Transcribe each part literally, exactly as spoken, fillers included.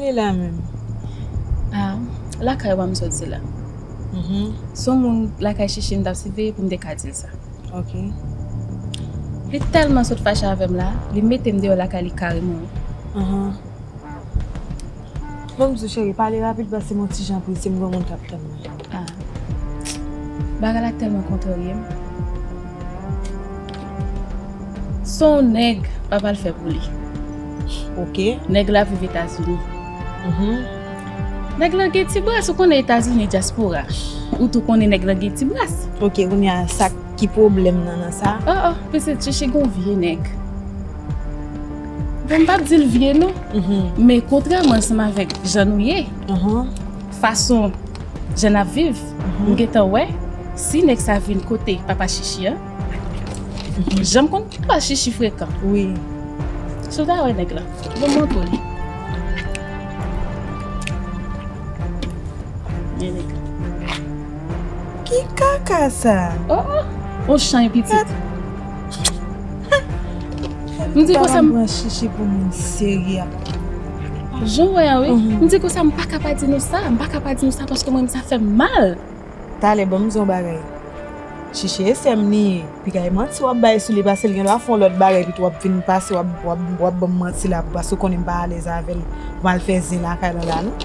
E la menm? Ah, lakay ou a m sot se la. Mhm. Se yon moun lakay Chichi m t ap siveye pou m te ka di l sa. Ok. Li tèlman sot fache avè m la, li mete m deyò lakay li kareman. Ahan. Bon, m di w, cheri, pale rapid paske m yon ti jan prese, m gen yon moun k ap tann mwen. Ah. Bagay la tèlman kontrarye m. Se yon nèg papa l fè pou li. Ok. Nèg la viv Etazini. Mhm. Nèg la gen ti bras, ou konnen Etazini dyaspora. Ou tou konnen nèg la gen ti bras. Ok, kounye a sa ki pwoblèm nan nan sa? Oh, oh, pitit Chichi gon vye nèg. Bon, m p ap di l vye non. Mhm. Men kontrèman ansanm avèk jan nou ye, Mhm. fason jan n ap viv, m gentan wè, si nèg sa vin kote papa Chichi an, jan m konn papa Chichi frekan. Wi. Si w ta wè nèg la, bon, m montre w li. Men nèg la. Ki kaka sa? Oh, oh, on chan pitit. M di konsa m- Pran Chichi pou moun serye. Jan w wè a, wi. Mhm. M di konsa, m pa ka pa di nou sa. M pa ka pa di nou sa paske mwen, sa fè m mal. Talè, ban m di yon bagay. Chichi e sè m li ye. Piga e manti w ap bay sou li paske l gen dwa fè yon lòt bagay, epi tou w ap vin pase, w ap, w ap, w ap ban m manti la, paske w konnen m pa alèz avè l. Pou m al fè zen lakay la la, non.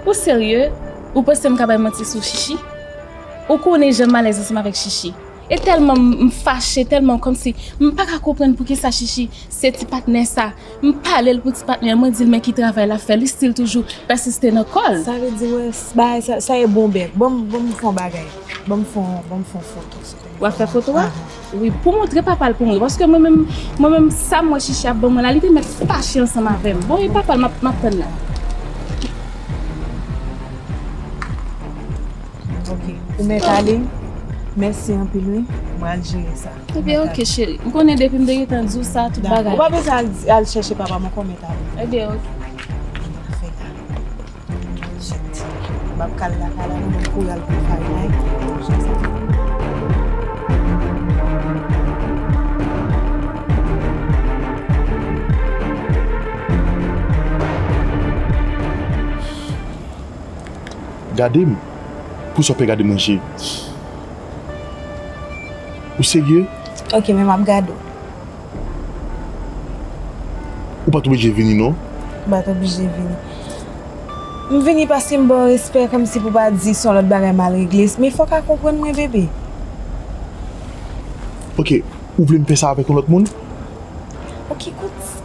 Ou serye? Ou panse m ka bay manti sou Chichi? Ou konnen jan m alèz ansanm avèk Chichi. E tèlman m, m fache, tèlman kòmsi m pa ka konprann poukisa Chichi se ti patnè sa. M pale l pou ti patnè, mwen di l men ki travay l ap fè, li still toujou pèsiste nan kò l. Sa vle di, wè, s- bagay sa, sa e bon bèk. Ban m, ban m fè yon bagay. Ban m fè yon, ban m fè yon foto, silvouplè. W ap fè foto a? Ahan. Wi, pou montre papa l pou mwen. Paske mwen menm, mwen menm, sa m wè Chichi ap ban mwen la, li te mèt fache ansanm avè m. Bon, e papa l, m ap, m ap tann la. Ok. Ou mèt ale. Mèsi anpil, wi. Mwen al jere sa. Ebyen, ok, cheri. M konnen depi m te gentan di w sa, tout bagay. Ou pa bezwen al, al chèche papa m ankò, mèt ale. Ebyen, ok. Fè la. Shit. M ap kal lakay la, non, m kouri al pran farine la. Gade m. Poukisa w pè gade m nan je? Ou serye? Ok, men m ap gade w. Ou pa t oblije vini, non. M pa t oblije vini. M vini paske m ba w respè, kòmsi pou pa di se yon lòt bagay mal regle. Men fò w ka konprann mwen, bebe. Ok, ou vle m fè sa avèk yon lòt moun? Ok, kot,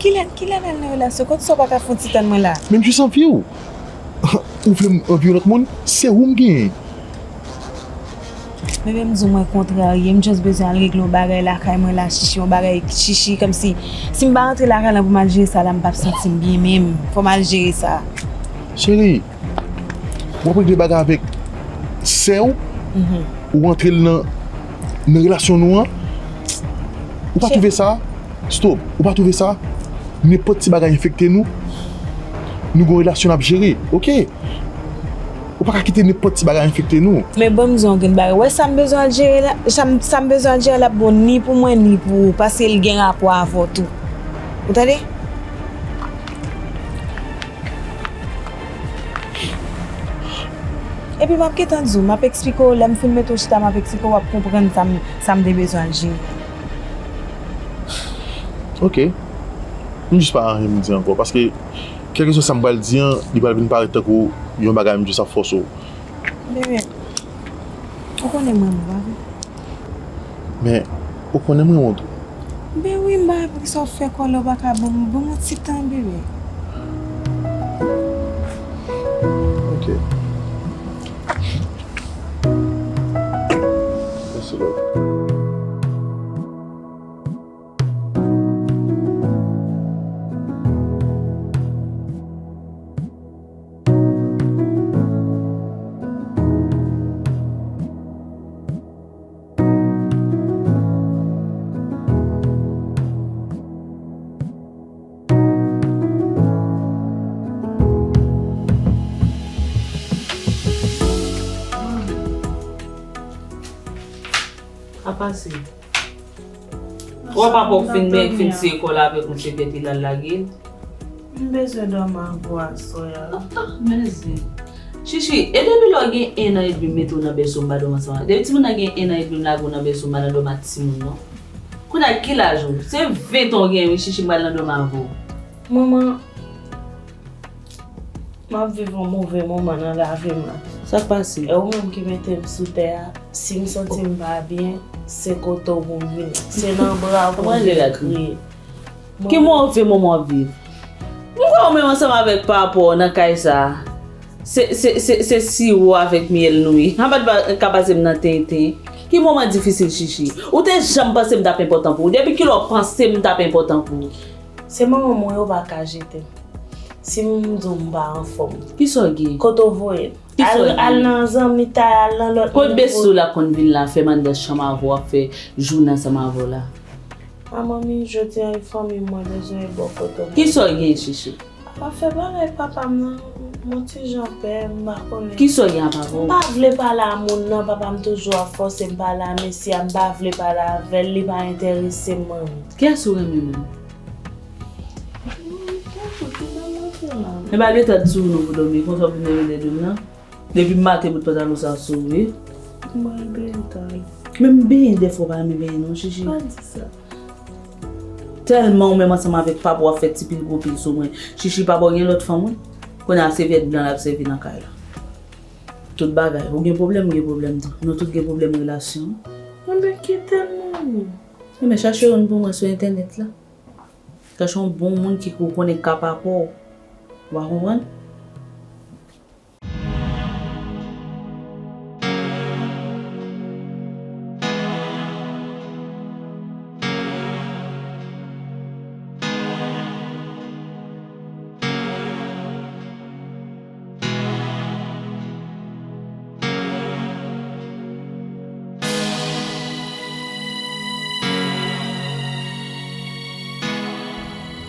kilè, kilè n al nan relasyon? Kot sa w pa ka fè yon ti tann mwen la? Men m jis anvi w. Ou vle m anvi yon lòt moun? Se ou m genyen. Bebe, m di w mwen kontrarye, m just bezwen al regle yon bagay lakay mwen la, Chichi, yon bagay Chichi, kòmsi si m pa rantre lakay lan pou m al jere sa la, m p ap santi m byen menm. Fò m al jere sa. Cheri, w ap regle bagay avèk sè w, ou rantre l nan, nan relasyon nou an. Ou pa twouve sa? Stop. Ou pa twouve sa? Nenpòt ti bagay enfekte nou, nou gon relasyon n ap jere, ok? Ou pa ka kite nenpòt ti bagay enfekte nou. Men ban m di w yon grenn bagay. Wè sa m bezwen al jere la, sa m, sa m bezwen al jere la ap bon ni pou mwen ni pou ou, paske l gen rapò avè w tou. Ou tande? Epi m ap gentan di w, m ap eksplike w, lè m fin mete w chita, m ap eksplike w, w ap konprann sa m, sa m te bezwen al jere. Ok. M jis pa anyen m di ankò, paske kèlkeswa sa m pral di an, li pral vin parèt tankou yon bagay m jis ap fòse w. Bebe, ou konnen m renmen w, pa vre? Men, ou konnen m renmen w tou. Ben wi, m pa wè poukisa w fè kòlè, w pa ka ban m, ban m yon ti tan, bebe. Ok. Mèsi, love. Apa se? Ou wè papa w fin, fin siye kò l avèk misye, pèt li l al lage l. M bezwen dòmi avè w aswè a. Ah, ah, mezanmi. Chichi, e depi lè w gen en an edmi m mete w nan bèso m pa dòmi ansanm avè w? Depi timoun nan gen en an edmi m lage w nan bèso m pa nan dòmi ak timoun non. Kounye a ki laj ou? Se ven tan w gen wi Chichi m pral nan dòmi avè w. Manman, m ap viv yon move moman nan lavi m la. Sa k pase? E ou menm ki mete m sou tè a, si m santi m pa byen, se kote w pou m vini. Se nan bra w pou m vini kriye. Ki move moman w ap viv? M kwè ou menm ansanm avèk papa w nan kay sa a. Se, se, se, se siwo avèk myèl nou ye. Anba ka pase m nan tenten. Ki moman difisil Chichi? Ou te janm panse m t ap enpòtan pou ou? Depi kilè w panse m t ap enpòtan pou ou? Se manman mwen yo pa ka jete m. Si m di w m pa anfòm. Kisa w gen? Kote w voye m? Kisa w gen? Al nan zanmitay, al nan lòt moun. Kot bèso w la konn vin la fè m anndan chanm avè w ap fè jounen ansanm avè w la? A manmi, jodi a e fanmi m mwen bezwen e bò kote w. Kisa w gen Chichi? Afè bagay papa m nan, m on ti jan pè, m pa konnen. Kisa w gen a papa w? M pa vle pale a moun nan, papa m toujou ap fòse m pale a mesye a, m pa vle pale avè l, li pa enterese m manmi. Kiyès ou renmen menm? E pa leta di sou nou pou dòmi, konsa w vin rele dòmi nan. Depi maten bout pantalon sa sou wi. Mwen benyen tan. Menm benyen dèfwa w pa renmen benyen non Chichi. Pa di sa. Tèlman ou menm ansanm avèk papa w ap fè ti pil gwo pil sou mwen. Chichi papa w gen lòt fanm wi. Kounye a sèvyèt blan l ap sèvi nan kay la. Tout bagay. Ou gen pwoblèm, m gen pwoblèm tou. Nou tout gen pwoblèm relasyon. Enben kite l non. Enben chache youn pou mwen sou entènèt la. Chache yon bon moun ki ou konnen ka pa pa w. Ou pa konprann?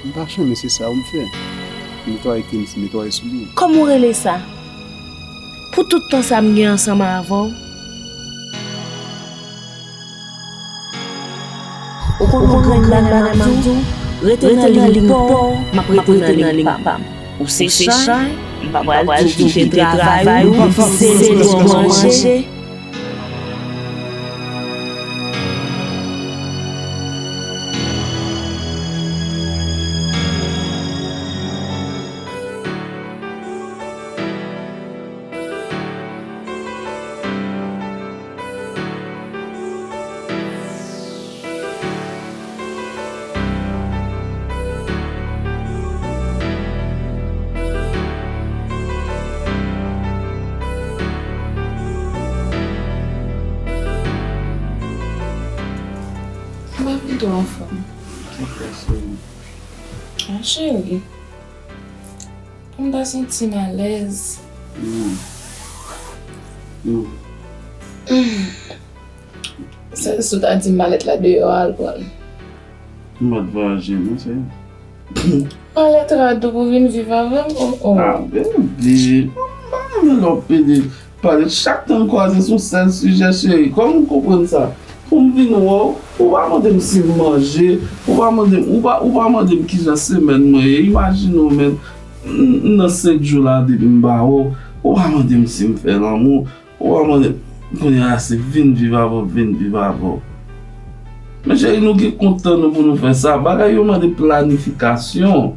M pa chanm, se sa ou m fè. Netwaye tènis, netwaye soulye. Kòman w rele sa? Pou tout tan sa m gen ansanm avè w? Ou konn yon grenn bagay m ap di w? Rete nan liy pa w, m ap rete nan liy pa m. Ou se chay, m pa pral di w kite travay ou, se dlo w manje. M pa vin twò anfòm. Ki fè, cheri? Ah, cheri. M ta santi m alèz. Hmm. Hmm. Sèl si w ta di m malèt la deyò al pran l. M pa t voyaje non, cheri. Malèt la dou pou vin viv avè m, oh, oh. Ah, baby, m pa renmen lè w pede pale. Chak tan n kwaze se yon sèl sijè, cheri. Kòman w konprann sa? Pou m vin wè w, ou pa mande m si m manje, ou pa mande m, ou pa, ou pa mande m kijan semèn mwen ye. Imajine w, menn, m, m nan senk jou la depi m pa wè w, ou pa mande m si m fè lanmou, ou pa mande m, kounye a se vin viv avè w, vin viv avè w. Men cheri, nou gen kont tan nou pou nou fè sa. Bagay yo mande planifikasyon.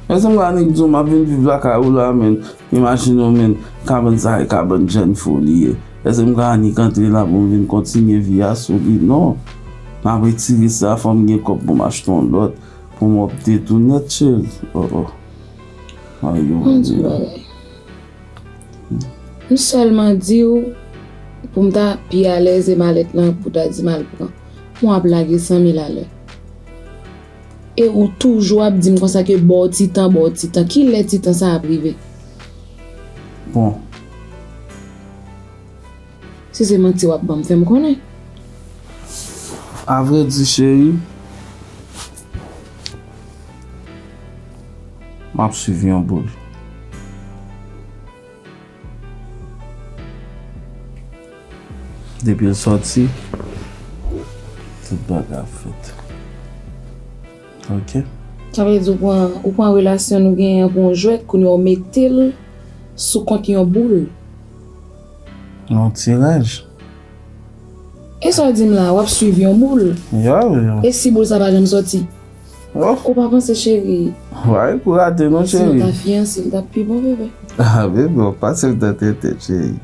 Èske m ka annik di w m ap vin viv lakay ou la, menn? Imajine w, menn, kabann sa e kabann jèn fi w li ye. Èske m ka annik antre la pou m vin kontinye vi a sou li? Non. M ap retire sa, fò m gen kòb pou m achte yon lòt, pou m opte tou nèt, cheri. Oh, oh. Ay, yo, Bondye. Yon ti bagay. M sèlman di w pou m ta pi alèz e malèt lan pou w ta di m al pran. Mwen ap lage san mil alè. E ou toujou ap di m konsa ke ba w ti tan, ba w ti tan. Kilè ti tan sa ap rive? Bon. Si se manti w ap ban m, fè m konnen. Avrèdi, cheri, m ap swiv yon boul. Depi l sòti, tout bagay ap fèt. Ok? Sa vle di ou pran, ou pran relasyon nou genyen an pou yon jwèt, kounye a w mete l sou kont yon boul. Yon tiraj. E sa w di m la, w ap swiv yon boul. Ya, wi. E si boul sa pa janm sòti? Oh. Ou pa panse, cheri? Why pou rate non, cheri. Si nou ta fiyanse, l t ap pi bon, bebe. Ah, bebe, w ap pase m nan tenten, cheri.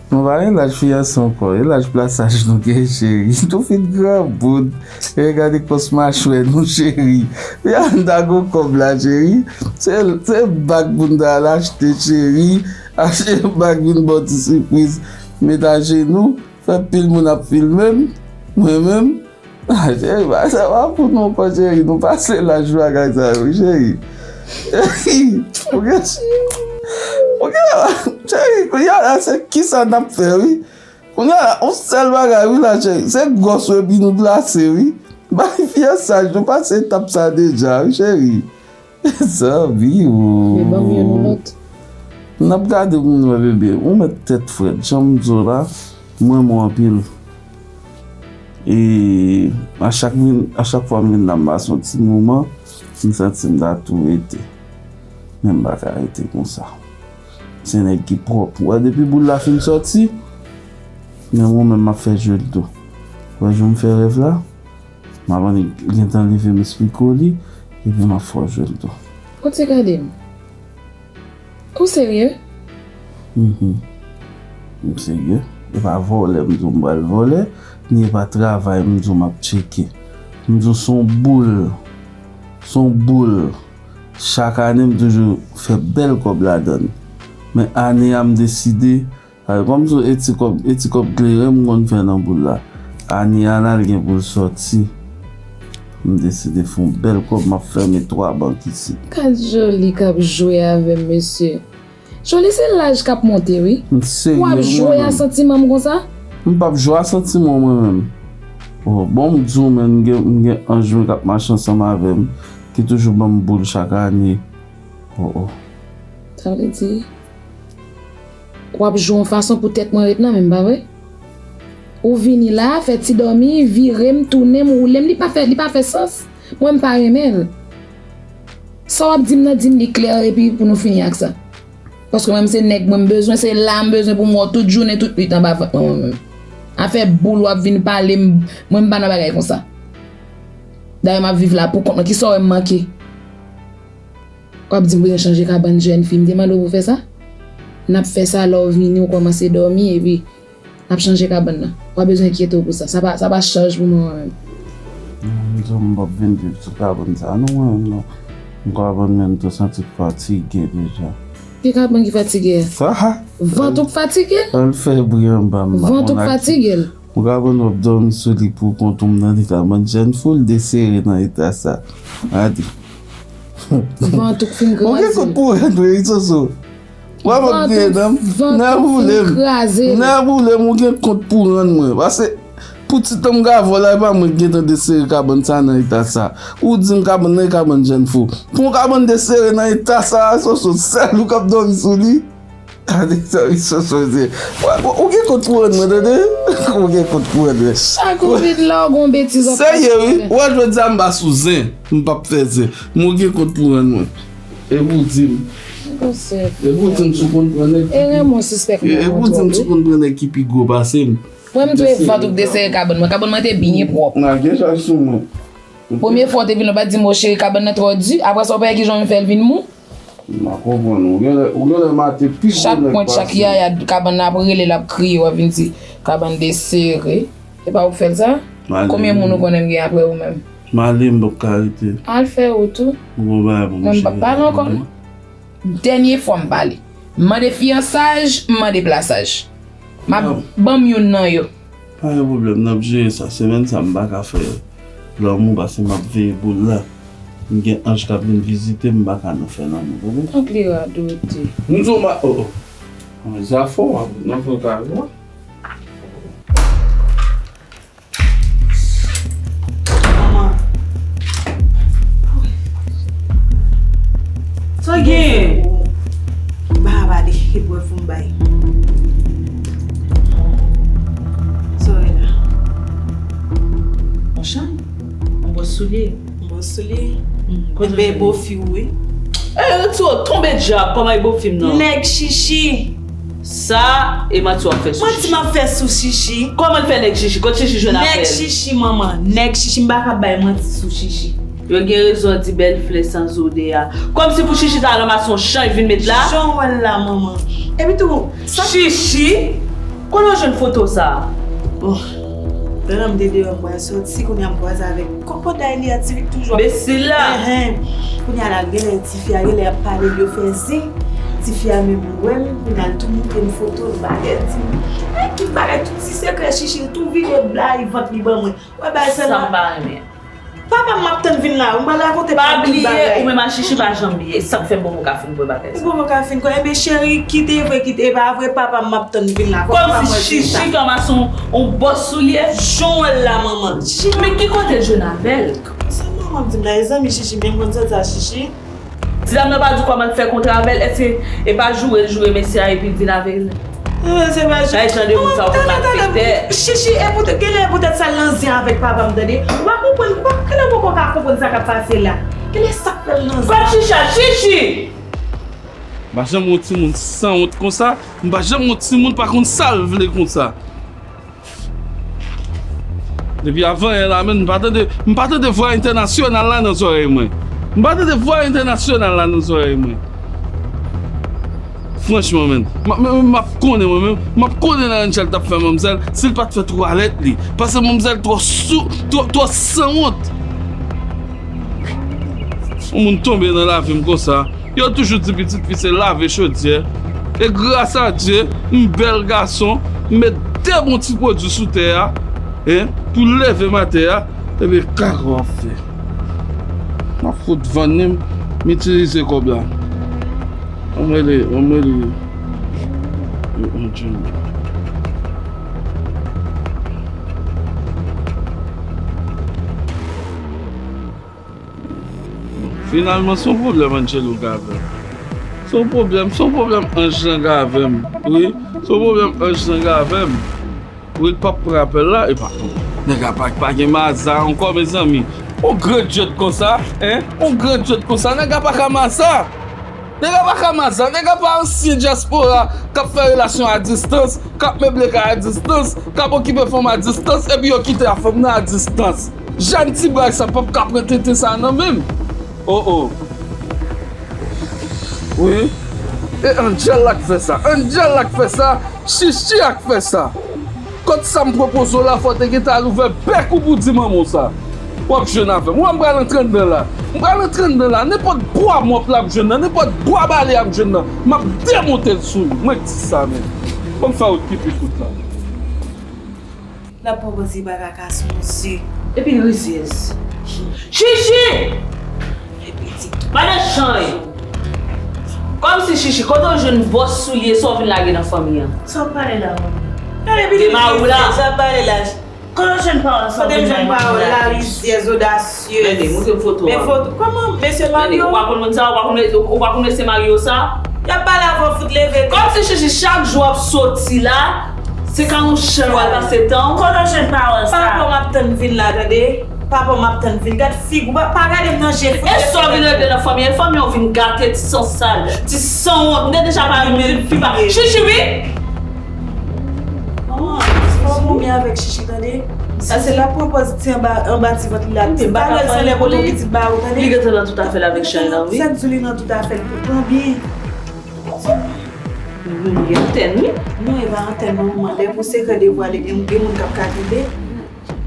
Nou pa gen laj fiyanse ankò, e laj plasaj nou gen, cheri. Nou fin granmoun. E gade kòs machwè nou, cheri. Wi, a n ta gon kòb la, cheri. Se, se bag pou n ta al achte, cheri. Achte bag vin ba w ti sipriz. Met ajenou. Fè pil moun ap filme m. Mwen menm. Ah, cheri, bagay sa pa pou nou ankò, cheri. Nou pase laj bagay sa yo, wi, cheri. Cheri, ou gen, ou gen, cheri, kounye a la, se kisa n ap fè, wi. Kounye a la, yon sèl bagay, wi, la, cheri. Se gwòs ou epi nou plase, wi. Bay fiyansaj, nou pase etap sa deja, wi, cheri. Zanmi, o. Men ban m youn ou lòt. N ap gade pou nou wè, bebe. Ou mèt tèt frèt. Jan m di w la, m renmen w anpil. E a chak vin, a chak fwa m vin la, m pase yon ti moman, m santi m ta tou rete. Men m pa ka rete konsa. Se nèg ki pwòp. Ou wè, depi boul la fin sòti, men mwen menm m ap fè jwe l tou. Ou wè, jan m fè rèv la, m ap annik gentan leve, m esplike w li, epi m ap fè w jwe l tou. Ou te gade m? Ou serye? Mhm. M serye. E pa vòlè m di w m pral vòlè, ni e pa travay m di w m ap tcheke. M di w se yon boul. Se yon boul. Chak ane, m toujou fè bèl kòb ladan l. Men ane a, m deside, a, kòm se e ti kòb, e ti kòb kleren m konn fè nan boul la. Ane a, n al gen pou l sòti. M deside fè yon bèl kòb, m ap fèmen twa bank isit. Gad Joly k ap jwe avè m, mesye. Joly, se laj k ap monte, wi. M serye, wi, mwen menm. W ap jwe a santiman m konsa? M p ap jwe a santiman w, mwen menm. O, bon, m di w, men, m gen, m gen anj mwen k ap mache ansanm avè m, ki toujou ban m boul chak ane. O, o. Sa vle di, w ap jwe yon fason pou tèt mwen ret nan men m, pa vre? Ou vini la, fè ti dòmi, vire m, tounen m, woule m, li pa fè, li pa fè sans. Mwen, m pa renmen l. Sa w ap di m nan, di m li klè epi pou nou fini ak sa. Paske mwen, m se nèg mwen, m bezwen, se la m bezwen pou m wè w tout jounen, tout nwit anba vant mwen, mwen menm. Afè boul w ap vin pale m, mwen, m pa nan bagay konsa. Dayè, m ap viv la pou kont mwen, kisa w wè m manke? W ap di m bezwen chanje kabann jèn fi, m te mande w pou fè sa? N ap fè sa, lè w vini, w kòmanse dòmi, epi n ap chanje kabann nan. W pa bezwen enkyete w pou sa. Sa pa, sa pa chaj pou mwen, mwen menm. Non, m di w m p ap vin viv sou kabann sa a, non, mwen menm, non. M kabann menm tou santi fatige deja. Ki kabann ki fatige a? Sa a. Vant ou k fatige l? Al fè bri anba m la. Vant ou k fatige l? Ou ka konn w ap dòmi sou li pou kont ou, m tande kabann jèn fi w desere nan eta sa. Gade. Vant ou k fin kraze. Ou gen kout pou rèd, wi, Soso. W ap ap kriye nan m. Nan boule m. Nan boule m, ou gen kont pou rann mwen. Paske pou ti tan m ka vòlè, e pa mwen ki gentan desere kabann sa nan eta sa. Ou di m kabann nan e kabann jèn fi w. Pou yon kabann desere nan eta sa, Soso, sèl ou k ap dòmi sou li. Gade sa, wi, Soso, se, w, w, ou gen kont pou rann mwen, tande? Ou gen kont pou rann mwen. Chak ou vin la, w gon betiz w ap fè. Serye, wi. W a jodi a m pa sou zen. M p ap fè zen. Men w gen kont pou rann mwen. E pou di m. E pou di m si w konn pran nèg ki pi. E pou di m si w konn pran nèg ki pi gwo pase m. Mwen, m tou e vant ou k desere kabann mwen. Kabann mwen te byen pwòp. Nan gen chaj sou mwen. Premye fwa w te vin, ou pa t di m, o cheri, kabann nan twò di. Apre sa, ou pa wè kijan w fè l vin mou? M pa konprann ou. Ou genlè, ou genlè mate pi gwo nèg pase m. Chak pwent, chak yaya, kabann nan ap rele, l ap kriye, w ap vin di, kabann desere. Se pa ou k fè l sa? Konbyen moun ou konnen m gen apre ou menm? M ale, m p ap ka rete. Al fè wout ou. M gon bagay pou m cheri. Mwen m p ap pale ankò non. Dènye fwa m pale. M mande fiyansaj, m mande plasaj. M ap ban m youn nan yo. Pa gen pwoblèm, n ap jere sa. Semèn sa, m pa ka fè lanmou paske m ap veye boul la. M gen anj k ap vin vizite m, m pa ka nan fè lanmou, tande? Tank li radote. M di w m a, o, o. Ann zafè w ap nan fè kay ou a. Manman. Sa w gen? Ba, ba, de, e bwè fon bay. Sa w gen la? Yon chanm? Yon bò soulye? Sou li. Enben, e bofi w, wi. E, retire w, tonbe dyab, kòman e bofi m nan? Nèg Chichi. Sa, e manti w ap fè sou Chichi. Manti m ap fè sou Chichi. Kòman l fè nèg Chichi? Kot Chichi jwenn avè l? Nèg Chichi, manman. Nèg Chichi, m pa ka bay manti sou Chichi. Yo gen rezon di bèl flè san zode a. Kòmsi pou Chichi ta ranmase yon chan vin met la. Jan w wè l la, manman. Epi tou, sa Chichi? Kote w jwenn foto sa a? Bon, pandan m te deyò, m pral soti, kounye a m kwaze avèk kòkòday li a, Ti Vik toujou ap. Enbesil la. Enhen. Kounye a la, genlè tifi a, genlè ap pale, yo fè zen. Tifi a menm wè m, kounye a l tou montre m foto, l bagay, di m, "Ay, ki bagay, tout ti sekrè Chichi, l tou vire blayi vant li ban mwen." Wè bagay sa la. Sa m pa renmen. Papa m ap tann vin la, m pral rakonte papa m tout bagay. Pa bliye, ou menm ak Chichi pa janm bliye. E sa k fè m poko ka fin kwè bagay sa. Ou poko ka fin kwè? Enben, cheri, kite vre, kite pa vre, papa m ap tann vin la. Kòmsi Chichi ranmase yon bòs soulye. Jan w wè l la, manman. Men ki kote l jwenn avè l? Sa manman m di m la, e zanmi Chichi, men m konn sa sa Chichi. Ti dam nan pa di w kòman l fè kontre avè l? Èske e pa joure l joure mesye a epi l vin avè l? Non, se pa joure. Ay, jan de moun sa yo konn malfektè. Chichi, e poutèt, genlè poutèt sa l nan zen avèk papa m, tande. Ou pa konprann, ou pa, genlè ou poko ka konprann sa k ap pase la. Genlè sa k fè l nan zen. Kòm Chichi a, Chichi! M pa janm wè yon timoun sanwont konsa, m pa janm wè yon timoun pa konn sa l vle konsa. Depi avan yè la menm, m pa tande, m pa tande vwa entènasyonal la nan zòrèy mwen. M pa tande vwa entènasyonal la nan zòrèy mwen. Franchman, menm, m, m, m ap konnen mwen menm, m ap konnen lè Angel t ap fè manmzèl, si l pa t fè twalèt li. Paske manmzèl twò sou, twò, twò sanwont. Yon moun tonbe nan lavi m konsa. Yo toujou di pitit fi se lave chodyè. E gras a Dye, m bèl gason, m met de bon ti pwodui sou tè a, en, pou leve m atè a, epi kaka w ap fè. M ap fout vann li, m itilize kòb la. Ann rele, ann rele. Yo, ann Dye. Finalman, se yon pwoblèm Angelo gen avè m. Se yon pwoblèm, se yon pwoblèm anj lan gen avè m. Wi, se yon pwoblèm anj lan gen avè m. Wi, l p ap pran apèl la, e pa, nèg la pa, pa gen maza ankò, mezanmi. Yon grandyèt konsa, en, yon grandyèt konsa, nèg la pa ka maza. Nèg la pa ka maza, nèg la pa ansyen dyaspora k ap fè relasyon a distans, k ap meble kay a distans, k ap okipe fanm a distans, epi yo kite a fanm nan a distans. Jan ti blag sa p ap ka pran tenten sa nan men m. Oh, oh. Wi. E Angel la k fè sa. Angel la k fè sa. Chichi a k fè sa. Kot sa m pwopoze w la, fò w te gentan al ouvè bèk ou pou di manman w sa. W ap jwenn avè m. Ou wè m pral antre anndan la. M pral antre anndan la. Nenpòt bwa mòp la ap jwenn nan. Nenpòt bwa bale ap jwenn nan. M ap demonte l sou li. Mwen k di sa menm. Ban m fè wout pipi fout la. L ap pran pòz li pa ka kase yon ze. Epi rizyèz. Chichi! Epi ti. Madan chay! Kòmsi Chichi, kote w jwenn bòs soulye sa w vin lage nan fanmi an? Sa w pale la, manmi? Gade pitit rizyèz sa w pale la. Kote w jwenn pawòl sa w vin lage nan fanmi an? Kote m jwenn pawòl la, rizyèz, odasyèz. Gade, montre m foto a. Men foto, kòman, mesye Mario? Ou pa konn moun sa, ou pa konn, ou pa konn mesye Mario sa? Y ap pale avè w, fout leve tèt. Kòmsi Chichi chak jou ap soti la, se ka yon chan w al pase tan w. Kote w jwenn pawòl sa? Papa w ap tann vin la, tande. Papa w ap tann vin. Gad figi w, pa, pa gade m nan je, fout leve tèt. E sa w vin regle nan fanmi an? E fanmi an w vin gate, ti san sal, ti sanwont. M te deja pale moun vin pi ba. Chichi, wi! Manman, fò w goumen avèk Chichi, tande. Sa se la pwopòz ti anba, anba ti vant li la. Ti talè l sanlè poto pitit ba ou, tande. Li gentan nan tout afè l avèk chay la, wi. Sa k di w li nan tout afè l pou pran byen. Li antèn, wi. Non, e pa antèn, non, manman. Lè pou sekrè devwale, gen, gen moun k ap ka kenbe.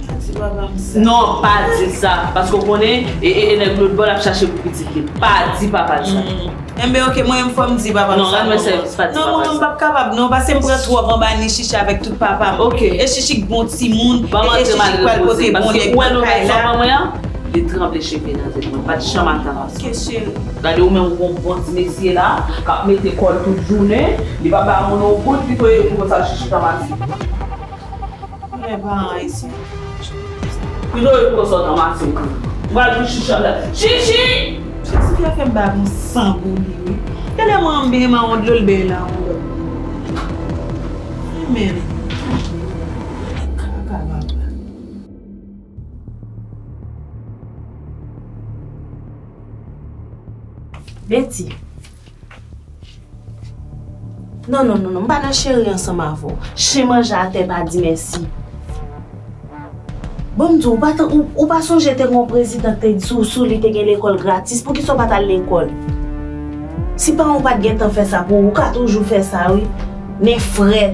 Pa di papa m sa. Non, pa di l sa. Paske w konnen, e, e, e nèg lòt bò l ap chache pou pitit li. Pa di papa l sa. Enben, oke, mwen menm fò m di papa m sa. Non, non, non, m p ap kapab, non, paske m pran twòp anba ni Chichi avèk tout papa m. Oke. E Chichi k bon timoun, e Chichi k pral pote bon nèg nan kay la. Li tranble cheve nan tèt mwen, pa t janm atann sa. Oke, cheri. Gade ou menm ou gon bon ti mesye la, k ap mete kò l tout jounen, li pa bay moun yon goud, pito e pou konsa Chichi tanmasi. Mwen paran ayisyen. Pito e pou konsa tanmasi. Ou pral pou Chichi anba. Chichi! Chichi fè fè m ba m san pou li, wi. Gade mwen anbe mawon dlo l bèy la, mwen. Men. Kaka papa. Betty. Non, non, non, non, m pa nan cheri ansanm avè w. Chen manje atè pa di mèsi. Bon, m di w, ou pa t, ou, ou pa sonje te gen yon prezidan k te di sou, sou li te gen lekòl gratis, poukisa w pa t al lekòl? Si paran w pa t gentan fè sa pou ou, ou ka toujou fè sa, wi. Men frèt.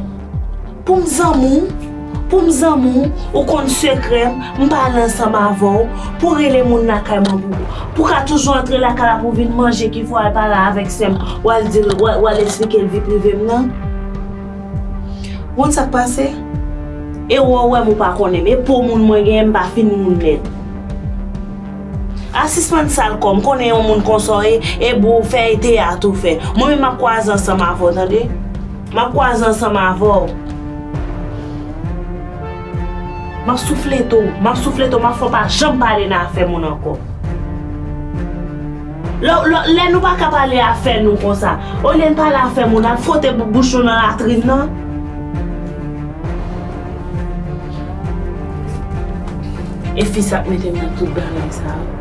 Pou m zanmi w, pou m zanmi w, ou konn sekrè m, m pale ansanm avè w, pou rele moun lakay mwen pou, pou ka toujou antre lakay la pou vin manje ki fò al pale avèk sè m, w al di l, w al, w al esplike l vi prive m nan. Ou konn sa k pase? E wè, w wè m ou pa konnen m, e po moun mwen genyen, m pa fin moun nèt. A sispann sal kò m, konnen yon moun konsa w ye, e bo w fè, e teyat ou fè. Mwen menm m ap kwaze ansanm avè w, tande? M ap kwaze ansanm avè w. M ap souflete w, m ap souflete w, m ap fè w pa janm pale nan afè moun ankò. Lè, lè, lè nou pa ka pale afè nou konsa, olye n pale afè moun, al fwote bou-, bouch nou nan latrin nan. E fi sa k mete m nan tout bagay sa yo.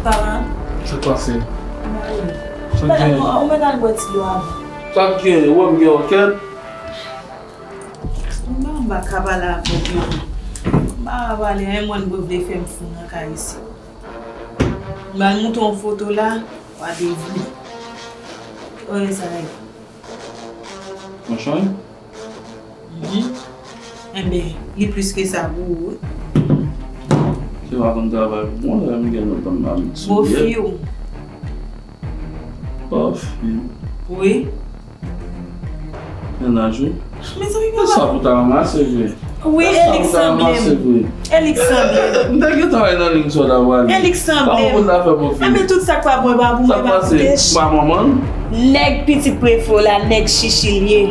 Papa. Sa k pase? Sa k gen? Ou mèt al bwè ti dlo avan. Sa k gen? Wè m gen òkèt. M pa ka pale avèk nou. M pa ka pale, e mwen m vle fè m fou nan kay isi. M al montre yon foto la, w a devine. Oye sa ye. Machann? Mhm. Enben, li plis ke sa pou ou, wi. Se pa konn travay pou mwen, lè m gen lontan m abitye. Bofi w. Bofi. Wi. Mennaj ou? Mezanmi, papa. Sa pou ta ranmase vre. Wi, e li k sanble m. E li k sanble m. M te gentan wè nan liy sa w ta pral. E li k sanble m. Kòman pou ta fè bofi? Enben, tout sa k pa bon, e pa pou mwen, e pa pou tèt. Sa k pase? Pa manman l? Nèg pitit prefere w la, nèg chichi l ye.